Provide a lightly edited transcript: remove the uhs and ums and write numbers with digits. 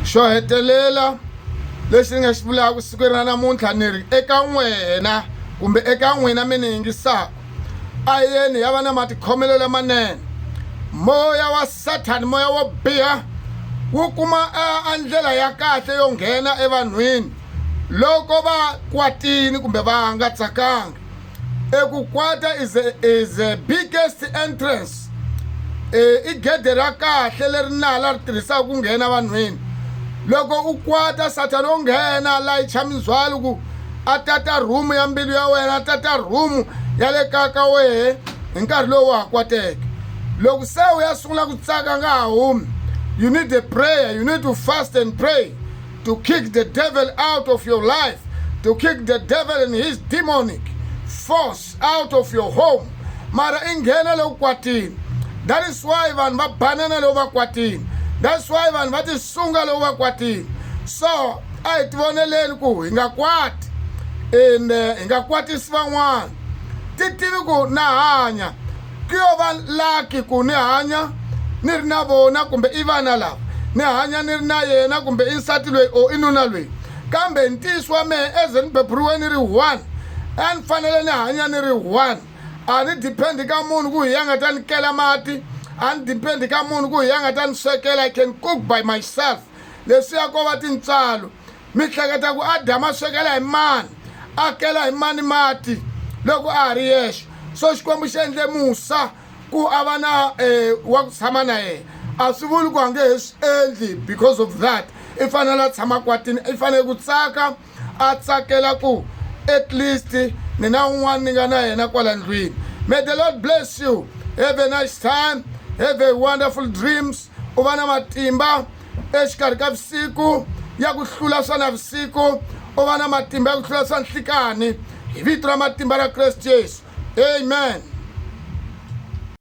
Xo hetelela lexi ni nga xi vulaka siku ra namuntlha ni ri eka n'wena kumbe eka n'wina mi ni yingisaka, a hi yeni hi ya va na matikhomelo lamanene. Moya wa Sathani, moya wo biha wu kuma a ndlela ya kahle yo nghena evanhwini loko va kwatile kumbe va nga tsakanga. Eku kwata is a biggest entrance, i gede ra kahle leri nala ri tirhisaka ku nghena vanhwini. Loko u kwata, Sathana o nghena layicha mindzhwalo ku a tata rhumu ya mbilu ya wena, a tata rhumu ya le kaya ka wehe hi nkarhi lowu wa ha kwateke. Loko se u ya sungula ku tsaka nga ha humi, you need a prayer, you need to fast and pray to kick the devil out of your life, to kick the devil and his demonic force out of your home. Mara i nghena loko kwatini. That is why vanhu va banana loko va kwatini. That's why vanhu va tisunga loko va kwatini. So a hi tivoneleni ku hi nga kwati and hi nga kwatisi van'wana. Ti tivi ku na hanya ku yo va lucky ku ni hanya ni ri na vona kumbe i vana lava ni hanya ni ri na yena kumbe i nsati loyi or i nuna loyi, kambe ntiyiso wa mehe eze ni beburiwe ni ri one, a ni fanele ni hanya ni ri one. A ni depend ka munhu ku hi ya nga ta ni kela mati, a ni depend ka munhu ku hi ya nga ta ni swekela. I can cook by myself. Leswiya ko va tintswalo. Mi hleketa ku Adamu a swekela hi mani, a kela hi mani mati loko a ha ri yexe? So Xikwembu xi endle musa ku a va na wa ku tshama na yena. A swi vuli ku a nge he swi endli because of that i fanele a tshama kwatini. I fanele ku tsaka, a tsakela ku at least ni na un'wana ni nga na yena kwala ndlwini. May the Lord bless you. Have a nice time, have a wonderful dreams. U va na matimba exikarhi ka vusiku ya ku hlula swa navusiku, u va na matimba ya ku hlula swa nhlikani, hi vito ra matimba ra Kreste Yesu, amen.